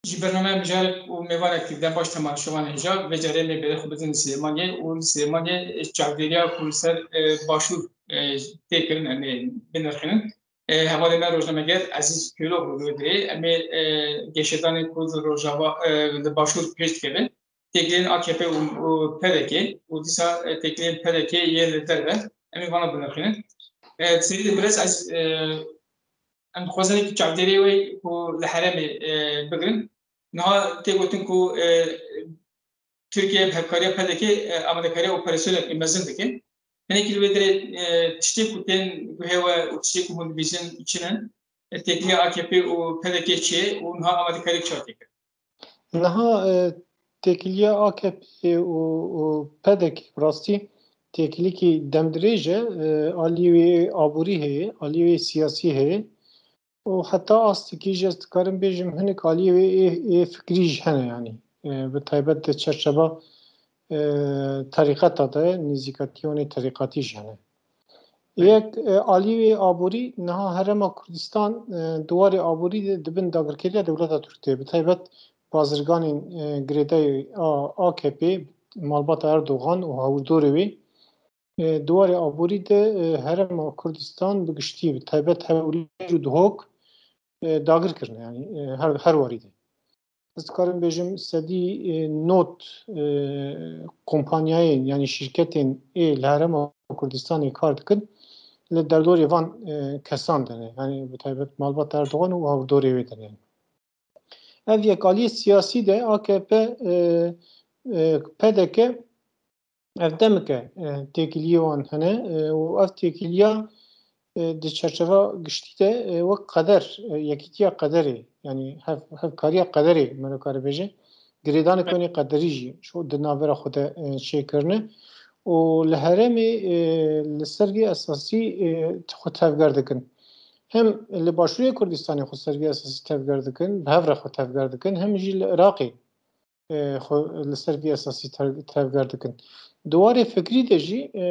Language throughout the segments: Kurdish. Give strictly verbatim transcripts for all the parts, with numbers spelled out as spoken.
Ji bername mijarek û mêvanek dembaş temaşevanê hêja, vê carê me bêrê xwe bidin Silêmaniyê û li Silêmaniyê çavdêriya ku li ser, e, başûr, e, tê kirin, em ê binirxînin. E, hevalê me rojnameger Ezîz Köroğlu li wê dirê, em ê, e, geşedanê ku li Rojava, e, li başûr pêş dikeve, têkiliyên A K P û, û P D K û dîsa, e, têkiliyên P D K yên li derve, em ê vana binirxînin. E, Seyîdê Birêz, ez, e, em dixwazin çavdêrê wê ku li herêmê, e, bigirin. Niha tê gotin ku, e, Tirkiye bi hevkariya P D K, e, amadekariya operasyonekî mezin dike. Hinekî li wê dirê, e, tiştê ku tên guhê we û tiştê ku hûn dibîzin çi ne? E, têkiliya A K P û P D K çi ye û niha amadekarî çawa tê kirin? Niha, e, têkiliya A K P û, û P D K bi rastî têkilîkî demdirêj e, e, alî wê aborî heye, alî wê siyasî heye. Û heta astekî jî ez dikarim bêjim hinek aliyê wê ê, ê fikrî jî hene, yanî, e, bi taybet di çerçeva, e, terîqeta de nêzîkatiya wan ê terîqatî jî hene. Yek, e, aliyê wê aborî, niha Herêma Kurdistan, e, di warê aborî de di bin dagirkeriya dewleta Tirk de, bi taybet bazirganên, e, girêdayî a, A K P, malbata Erdogan û hawirdorê wê, e, di warê aborî de, e, Herêma Kurdistan bi giştî, bi taybet Hewlêr û Duhok, e, dagir kirine, yanî, e, her, her warî de. Ez dikarim bêjim sedî, e, nod, e, kompanyayên, yanî şîrketên ê li Herêma Kurdistanê kar dikin, li derdorê van, e, kesan de ne. Yanî bi taybet malbata Erdogan û hawirdorê wê de ne. Ev yek aliyê siyasî de A K P, e, e, P D K ev demeke, e, têkiliyê wan hene, e, û ev têkiliya, e, di çerçeva giştî de, e, wek qeder, e, yekîtiya qederê, yanî hev-, hevkariya qederê, mero kare bêje, girêdanek wênê qederî jî şu di navbera xwe de, e, çêkirine û li herêmê, e, li ser vî esasî, e, xwe tevger dikin. Hem li Başûrê Kurdistanê xwe ser vî esasî tevger dikin, bi hev re xwe tevger dikin, hem jî li Iraqê, e, xwe li ser vî esasî te-, tevger dikin. Di warê fikrî de jî, e,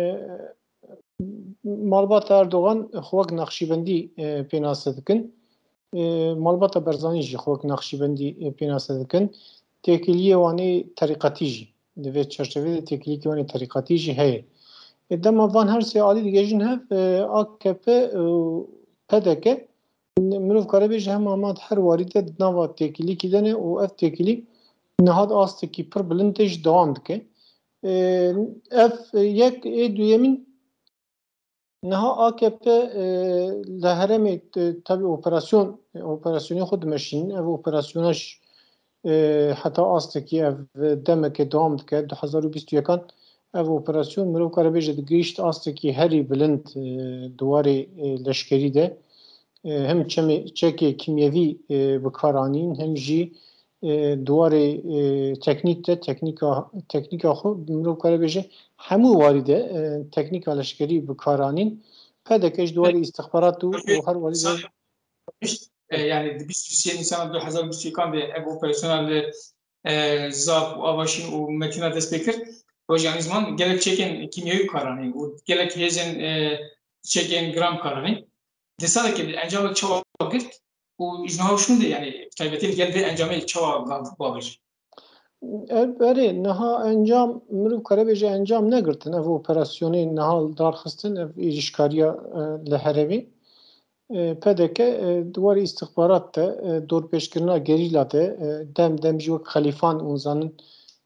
malbata Erdogan xwe wek Naqşîbendî, e, pênase dikin. E, malbata Barzanî jî xwe wek Naqşîbendî, e, pênase dikin. Têkiliyê wan ê terîqetî jî, di vê çerçeveyê de têkiliyekî wan ê terîqetî jî heye. E, dema van her sê alî digihîjin hev, e, A K P û P D K, mirov kare bêje hema mat her warî de di nava têkilîkî de ne û ev têkilî niha di astekî pir bilind de jî dewam dike. E, ev yek ê duyemîn niha A K P, e, li herêmê, e, tabî operasyon, e, operasyonê xwe dimeşînin. Ev operasyona jî, e, heta astekî ev demeke dewam dike. Du hezar û bîst û yekan ev operasyon mirov kare bêje digihîşt astekî herî bilind, e, di warê, e, leşkerî de. E, hem çemê, çekê kîmyevî, e, bi kar anîn, hem jî, e, di warê, e, teknîk de, teknîka, teknîka xwe mirov kare bêje hemû warî de, e, teknîka leşkerî bi kar anîn. P D K ji di warê îstixbarat û, û her warî de. E, yani di bîst û sê Nîsana du hezar bîst û yekan de ev operasyona li, e, Zap û Avaşîn û Metîna dest pê kir. Rojî anî ziman gelek çekên kîmyewî kar anîn û gelek hêzên, e, çekên giran kar anîn. Di salekê de encamek çawa girt û ji niha şûn de, yani, taybetî li gel vê encamê çawa gav bavêjin? Ev, erê, niha encam, mirov kare bêje encam negirtin. Ev operasyonê niha li dar xistin, ev êrîşkariya, e, li herêmê. E, P D K, e, di warê îstixbarat de, e, dorpêçkirina gerîla de, e, dem dem jî wek Xelîfan û zanin,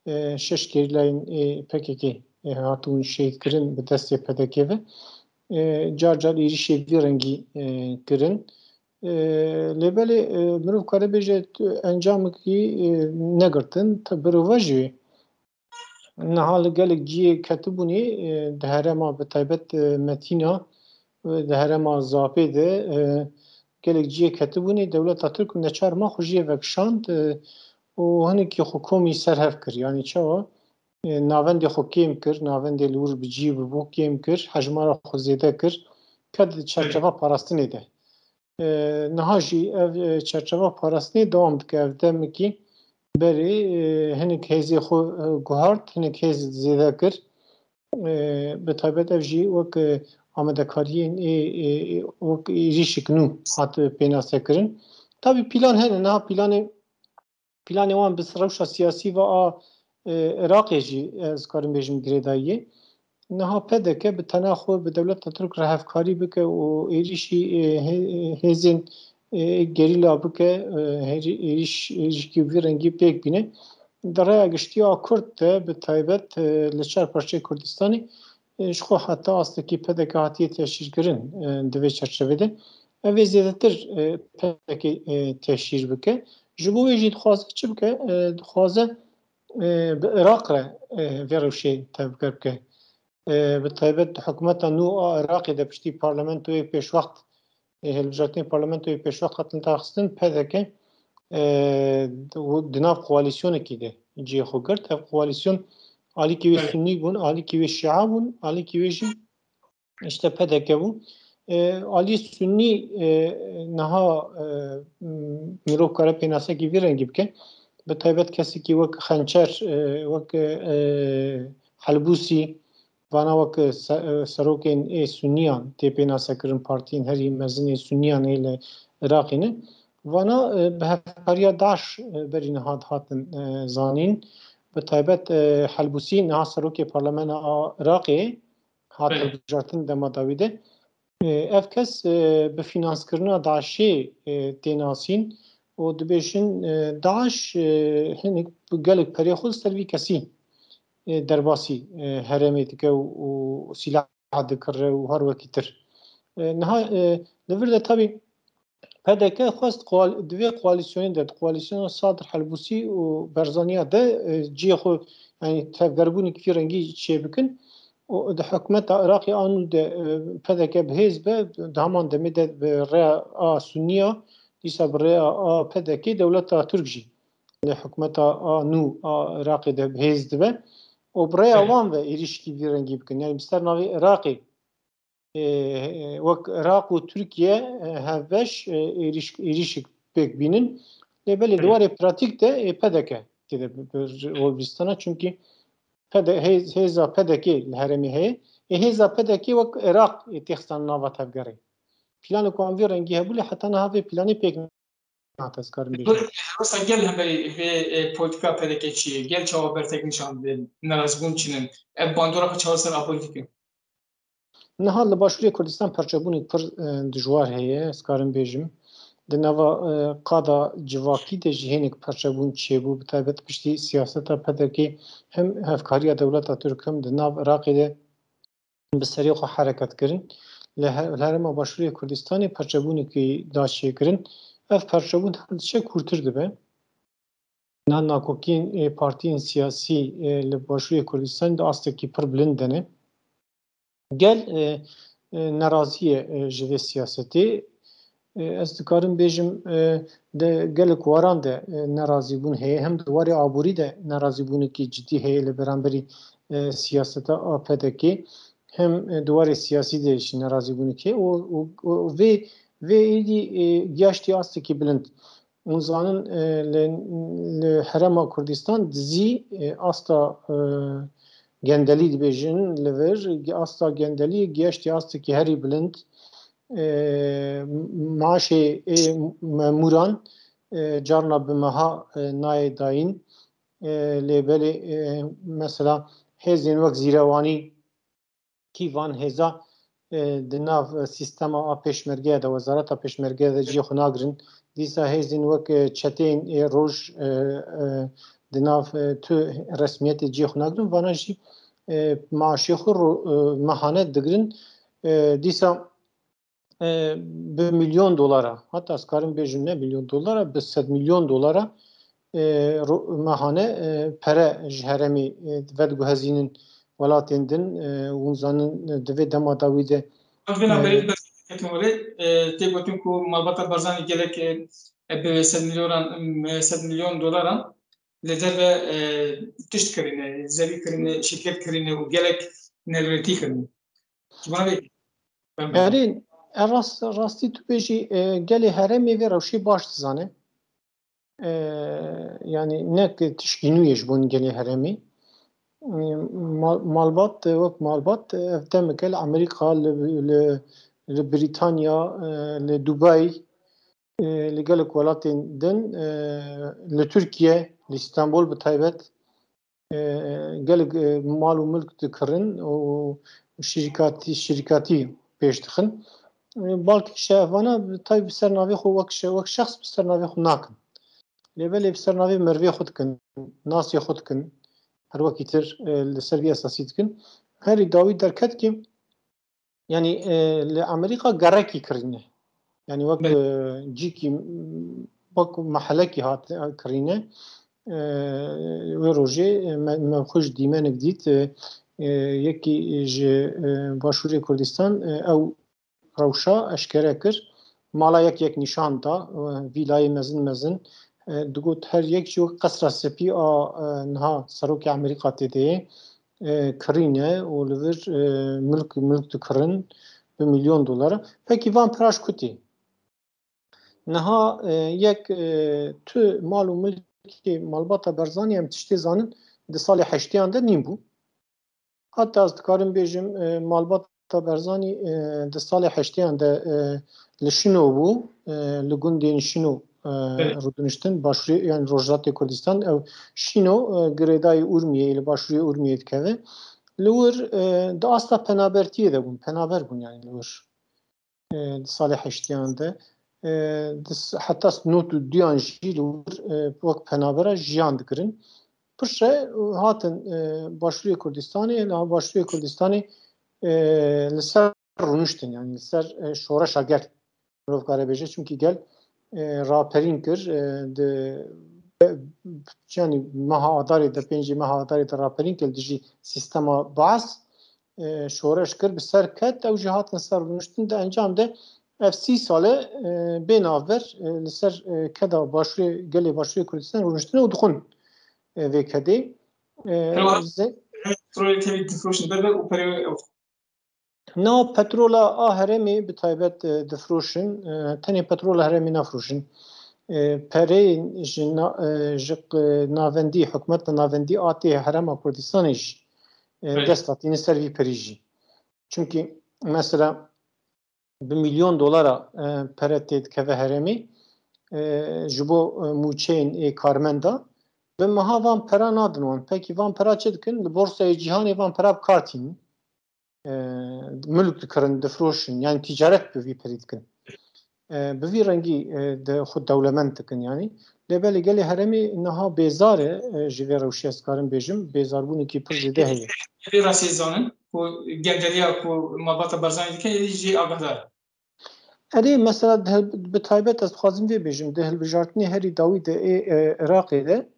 e, şeş gerîlayên, e, P K K, e, hatibûn şehîdkirin bi destê P D K ve. E, car car êrîşê vî rengî, e, kirin. E, lê belê, e, mirov kare bêje tu encamekî, e, negirtin, te birova jî wê. Niha li gelek cihê ketibûnê, e, di herêma bi taybet, e, Metîna, e, di herêma Zapê de, e, gelek cihê ketibûnê dewleta Tirk û neçar ma xwe jiyê vekişand, e, û hinekî xwe komî ser hev kir. Yanî çawa? E, navendê xwe kêm kir, navendê li wir bi cî bibû kêm kir, hejmara xwe zêde kir, ket di çerçeva parastinê de. E, niha jî ev, e, çerçeva parastinê dewam dike. Ev demekî berê, e, hinek hêzê xwe, e, guhart, hinek hêz zêde kir. E, bi taybet ev jî wek, e, amadekariyên ê, ê, ê, wek êrîşek nû hat pênasekirin. Tabî plan hene, niha planê planê wan bi rewşa siyasî ve a, e, Iraqê jî, ez karim bêjim, girêdayî ye. Niha P D K bi tena xwe bi dewleta Tirk re hevkarî bike û êrîşî, e, hê-, hêzên, e, gerîla bike, e, hêrî-, êrîş, êrîşkî vî rengî pêk bîne. Di rêya giştî a Kurd de bi taybet, e, li çar parçeyê Kurdistanê, e, ji xwe heta astekî P D K hatiye teşhîrkirin, e, di vê çerçevê de. Ev ê zêdetir, e, P D K, e, teşhîr bike. Ji bo wê jî dixwaze çi bike? E, dixwaze, e, bi Iraq re, e, vê rewşê tevger bike. E, bi taybet di hikûmeta nû a Iraqê de piştî parlamentoyê pêşwext, e, hilbijartinên parlamentoyê pêşwext hatin daxistin, P D K, e, û di nav koalîsyonekî de cihê xwe girt. Ev koalîsyon alîkî wê Evet. Sunnî bûn, alîkî wê Şia bûn, alîkî wê jî işte P D K bû. E, alî Sunnî, e, niha, e, m-, mirov kare pênasekî vî rengî bike. Bi taybet kesekî wek Xençer, e, wek, e, Helbûsî, vana wek se-, e, serokên ê Sunniyan tê pênasekirin, partiyên herî mezin ê Sunniyan ê li Iraqê ne. Vana, e, bi hevkariya DAIŞ, e, berî niha dihatin, e, zanîn. Bi taybet, e, Helbûsî niha serokê parlamena a Iraqê hat Belê. Hilbijartin dema dawî de. E, ev kes, e, bi fînanskirina DAIŞê, e, tê nasîn û dibêjin, e, DAIŞ, e, hinek gelek perê xwe li ser vî kesî, e, derbasî, e, herêmê dike û, û sîlah dikire û her wekî tir. E, niha, e, li vir de tabî P D K xwest koal-, di vê koalîsyonê de, di koalîsyona Sadir Helbûsî û Berzaniya de, e, cihê xwe, yanî tevgerbûnekî vî rengî çêbikin. Û di hikûmeta Iraqê a nû de, e, P D K bi hêz be, di heman demê de bi rêya a Sunniya, dîsa bi rêya a P D K dewleta Tirk jî li hikûmeta a nû a Iraqê de bi hêz dibe. Û bi rêya Evet. wan ve êrîşkî vî rengî bikin. Yanî bi ser navê Iraqê, e, e, wek Iraq û Tirkiye, e, hevbeş, e, êrîş-, êrîşik pêk bînin. Lê belê di Evet. warê pratîk de, e, P D K tê de bi, bi rol bistana. Çimkî P D, hêz-, hêza P D K li herêmê heye. Ê hêza P D K wek Iraq ê têxistan nava tevgerê. Planê ku an vî rengî hebû lê heta niha vê planê pêk nehate, ez karim bêjim. Wisa gel hemberî vê, e, polîtika P D K çi ye? Gel çawa bertek nîşan didin? Nerazîbûn çi ne? Ev bandora xwe çawa ser a polîtîk e? Niha li Başûrê Kurdistan perçebûnek pir, e, dijwar heye, ez karim bêjim. Di nava, e, qada civakî de jî hênik perçebûn çêbû, bi taybet piştî siyaseta P D K hem hevkariya dewleta Tirk hem di nav Iraqê de bi serê xwe hereket kirin. Li he-, li herêma Başûrê Kurdistanê perçebûnekî da çêkirin. Ev perçebûn her diçe kûrtir dibe. Na nakokiyên, e, partiyên siyasî, e, li Başûrê Kurdistanê di astekî pir bilind de ne. Gel, e, e, nerazî ye, e, ji vê siyasetê. E, ez dikarim bêjim, e, di gelek waran de, e, nerazîbûn heye. Hem di warê aborî de nerazîbûnekî cidî heye li beramberî, e, siyaseta a P D K, hem, e, di warê siyasî de jî nerazîbûnekî heye. Û, û, û vê, vê êdî, e, giyaştî astekî bilind. Hûn zanin, e, li, li Herêma Kurdistan dizî, e, asta, e, gendelî dibêjin li vir, asta gendelî giyaştî astekî herî bilind. E, maaşê ê memûran, e, carna bi meha, e, nayê dayîn. E, lê belê, e, mesela hêzên wek zîrewanî, kî van hêza, e, di nav, e, sîstema a pêşmergeya de, wezareta pêşmergeya de cihê xwe nagirin. Dîsa hêzên wek, e, çeteyên ê roj, e, e, di nav, e, tu resmiyetê cihê xwe nagirin. Vana jî, e, maaşê xwe ro-, e, mehane digirin. E, dîsa, e, bi milyon dolara, heta ez karim bêjim ne milyon dolara, bi sed milyon dolara, e, ro-, mehane, e, pere ji herêmê, e, vediguhezînin welatên din, e, hûn zanin, e, di vê dema dawî de, Ev vêna e, berê di berketin were, e, tê gotin ku malbata Barzanî gelek, e, e, bi sed milyoran, e, sed milyon dolaran li derve, e, tişt kirine, zevî kirine, şirket kirine û gelek nerwêtî kirine. Ji bo vê, Erê, e, rast, rastî tu bêjî, e, gelê herêmê vê rewşê baş dizane. E, yanî ne ki tişkî nû ye ji bo gelê herêmê. E, mal-, malbat, e, wek malbat, e, ev demeke li Amerîka, li, li, li Brîtanya, e, li Dubai, e, li gelek welatên din, e, li Tirkiye, li Îstanbul bi taybet, e, gelek, e, mal û milk dikirin û şirîkatî, şirîkatî pêş dixin. E, balkî şevana bi tay bi ser navê xwe wek şe-, wek şexs bi ser navê xwe nakin. Lê belê bi ser navê merivê xwe dikin, nasê xwe dikin, her wekî tir, e, li ser vî esasî dikin. Herî dawî derket ki, yanî, e, li Amerîka gerekî kirîne. Yanî wek, Belê. e, cîkî, wek mehelekî hat, e, kirîne. E, wê rojê, e, me, me xwe ji dîmenek dît, e, e, yekî ji, e, Başûrê Kurdistan, e, ew rewşa eşkere kir. Mala yek yek nîşan da, e, vîlayê mezin mezin, e, digot her yek jî wek Qesra Spî a, e, niha serokê Amerîka tê de ye, e, kirîne û li vir, e, milk, milk dikirin bi milyon dolara. Pekî van pira ji ku tê? Niha, e, yek, e, tu mal û milkê malbata Barzanî em tiştê zanin di salê heştêyan de nîn bû. Heta ez dikarim bêjim, e, malbata Barzanî, e, di salê heştêyan de, e, li Şino bû, e, li gundên Şino, e, Belê. rûdiniştin, başûrê, yani Rojhilatê Kurdistan, ew Şino, e, girêdayî Urmiyê, li başûrê Urmiyê dikeve. Li wir, e, di asta penabertiyê de bûn, penaber bûn yani li wir. E, di salê heştêyan de, e, di s-, heta nod û duyan jî li wir, e, wek penabera jiyan dikirin. Piştre, e, hatin, e, Başûrê Kurdistanê, niha Başûrê Kurdistanê, e, li ser rûniştin, yani li ser, e, şoreşa gel. Mirov kare bêje, çimkî gel, e, raperîn kir, e, di, e, yani meha Adarê de, pêncê meha Adarê de raperîn kir dijî sîstema Baas, e, şoreş kir, bi ser ket, ew jî hatin ser rûniştin, di encam de ev sî sal e, e, bê navber, e, li ser, e, keda başûrê, gelê Başûrê Kurdistan rûniştine û dixwin, e, vê kedê. E, Ewa, ze- petrolê tevî difroşin ber ber û perê ew. Na petrola a herêmê bi taybet, e, difroşin, e, tenê petrola herêmê nafroşin. E, pereyên ji na-, e, ji q-, navendî, hikûmeta navendî a tê herêma Kurdistanê jî, e, Belê. dest hatîne ser vî perî jî. Çimkî mesela bi milyon dolara, e, pere tê dikeve herêmê, e, ji bo, e, mûçeyên ê karmenda, bi meha van pera nadin wan. Pekî van pera çi dikin? Li borsayê cîhanê van pera bi kar tînin. E, milk dikirin, difroşin, yani ticaret bi vî perî dikin. E, bi vî rengî, e, de xwe dewlemend dikin yani. Lê belê gelê herêmê niha bêzar e, e, ji vê rewşê ez karim bêjim, bêzarbûnekî pir zêde heye. Vê rastî zanin ku gel geriya ku malbata Barzanî dike, êdî jî agahdar e. Erê, mesela di hil-, bi taybet ez dixwazim vê bêjim, di hilbijartinê herî dawî de ê, e, Iraqê de,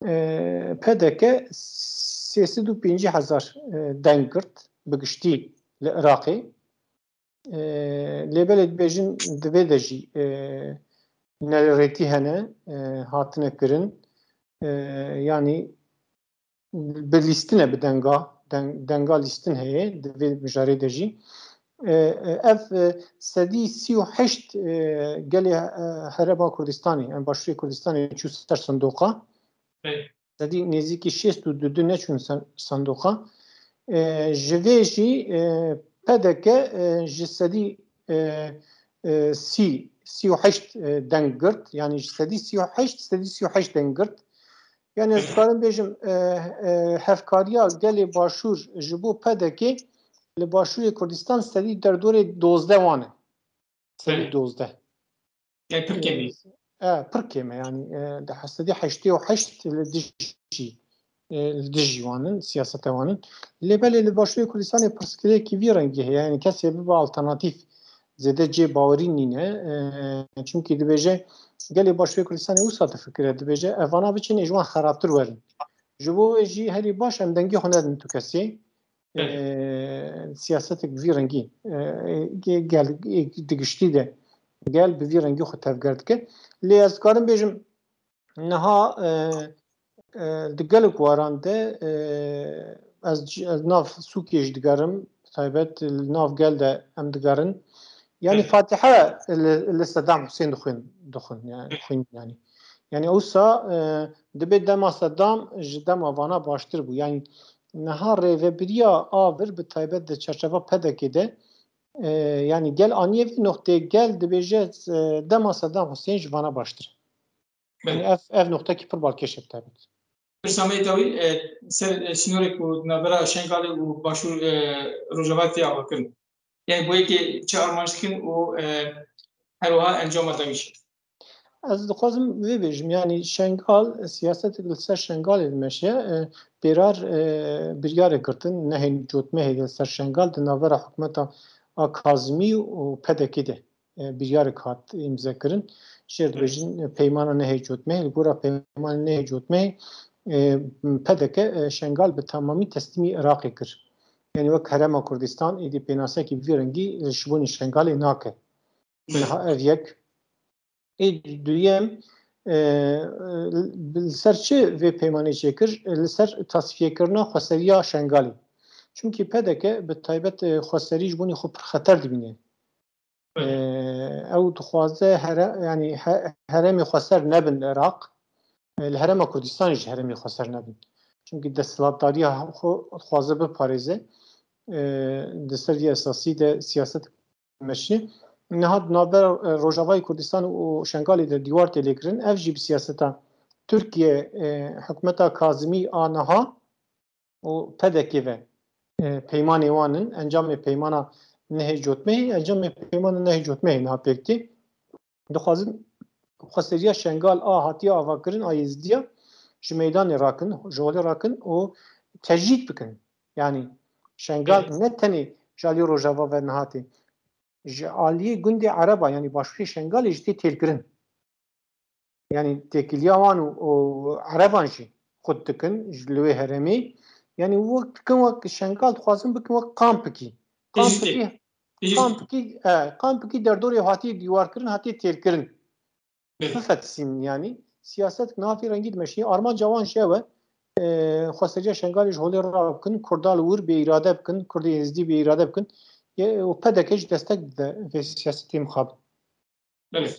e, P D K sê sed û pêncî hezar, e, deng girt bi giştî li Iraqê. E, lê belê dibêjin di vê de jî, e, nerêtî hene, e, hatine kirin. E, yanî bi lîstin e, bi denga, deng-, denga lîstin heye di vê mijarê de jî. E, e, ev, e, sedî sî û heşt, e, gelê, e, Herêma Kurdistanê, yani Başûrê Kurdistanê çû ser sindoqa. Bê. Sedî nêzîkî şêst û du neçûn sen-, sindoqa. E, ji vê jî, e, P D K, e, ji sedî, e, e, sî, sî û heşt, e, deng girt. Yani ji sedî sî û heşt, sedî sî û heşt deng girt. Yani ez dikarim bêjim, e, e, hevkariya gelê Başûr ji bo P D K li Başûrê Kurdistan sedî derdorê dozdeh wan e. Sedî dozdeh. Yani pir kêm e. E, pir kêm e, yani, e, di sedî heştê û heşt li dijî, e, li dijî wan in, siyaseta wan in. Lê belê li Başûrê Kurdistanê pirsgirêkî vî rengî heye, yani kesê bibe alternatîf zêde cê bawerî nîne. E, çimkî dibêje, gelê Başûrê Kurdistanê wisa difikire, dibêje, evana biçin, ê ji wan xerabtir werin. Ji bo wê jî herî baş em dengê xwe nedin tu kesê. Belê. E, siyasetek bi vî rengî, e, ge-, gel, e, di giştî de gel bi vî rengî xwe tevger dike. Lê ez dikarim bêjim, niha, e, e, di gelek waran de, e, ez, ez nav sûkê jî digerim, bi taybet li nav gel de em digerin. Yani Belê. Fatiha li, li Sedam Husên dixwin, dixwin, yani, xwîn, yani. Yani, wisa, e, dibê dema Sedam ji dema vana baştir bû. Yani, niha rêvebiriya a vir bi taybet di çerçeva P D K de, E, yani gel aniye vê noqtê gel dibêje, e, dema Sedam Husên ji vana baştir. Yani ev, ev noqtekî pir balkêş e bi taybet. Pirsa me yê dawî, e, ser, e, sînorê ku di navbera Şengalê û Başûr, e, Rojava tê avakirin. Yani bo yekê çi armanc dikin û, e, her wiha encama dawî jî. Ez dixwazim vê bêjim, yani Şengal, siyasetek li ser Şengalê dimeşe, e, pêrar, e, biryarê girtin, nehên cotmehê li ser Şengal di navbera hikûmeta a Kazimî û P D K de, e, biryarek hat îmze kirin. Jê re dibêjin, e, peymana nehê cotmehê. Li gora peymana nehê cotmehê, e, P D K, e, Şengal bi temamî teslîmî Iraqê kir. Yani wek Herêma Kurdistan êdî pênasekî vî rengî ji bonî Şengalê nake. Niha ev yek. Ê duyem, e, li ser çi vê peymanê çêkir? Li ser tasfiyekirina xweseriya Şengalê. Çimkî P D K bi taybet, e, xweserî ji bonî xwe pir xeter dibîne. E, ew dixwaze here-, yani he-, herêmê xweser nebin li Iraq. E, li Herêma Kurdistanê jî herêmê xweser nebin. Çimkî desthilatdariya xwe dixwaze biparêze. E, di ser vî esasî de siyaset meşî. Niha di navbera, e, Rojavayê Kurdistan û Şengalê de dîwar tê lêkirin. Ev jî bi siyaseta Tirkiye, e, hikûmeta Kazimî a niha û P D K ve, e, peymanê wan in. Encamê peymana nehê cotmehê, encamê peymana nehê cotmehê niha pêk tê. Dixwazin xweseriya Şengal a hatiye avakirin a Êzidiya ji meydanê rakin, ji holê rakin û tecrîd bikin. Yani Şengal Evet. ne tenê ji alî Rojava ve niha tê. Ji aliyê gundê Ereba, yani başûrê Şengalê jî tê têrkirin. Yani têkiliya wan û, û Ereban jî xut dikin ji li wê herêmê. Yani wek dikin wek Şengal dixwazin bikin wek kampikî. Têjî tê. Kampikî, Têjî kampikî, e, kampikî derdorê hatiye dîwarkirin, hatiye têrkirin. Belê. Bifetisînin yani. Siyaset niha vî rengî dimeşî. Armanca wan jî ew e. E, xweseriya Şengalê ji holê rakin, Kurda li wir bêîrade bikin, Kurdê Êzidî bêîrade bikin. Ye, û P D K jî destek dide vê siyasetê mixabin. Belê.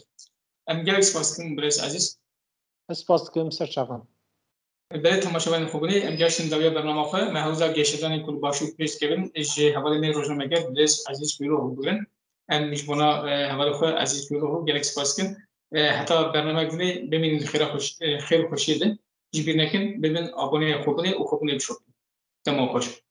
Em gelek spas dikin birêz Ezîz. Ez spas dikim, ser çavan. Belê temaşevanên xwe binê, em gehiştin dawiya bernama xwe. Me hewza geşedanên ku li Başûr pêş dikevin ji hevalê me rojnameger birêz Ezîz Kuyroglu bigirin. Em ji bona, e, hevalê xwe Ezîz Kuyroglu gelek spas dikin. E, heta bernamek dinê bimînin di xêra xweş-, e, xêr û xweşiyê de. Ji bîr nekin, bibin aboneya xwe binê û xwe binê bişopin. Dema xweş.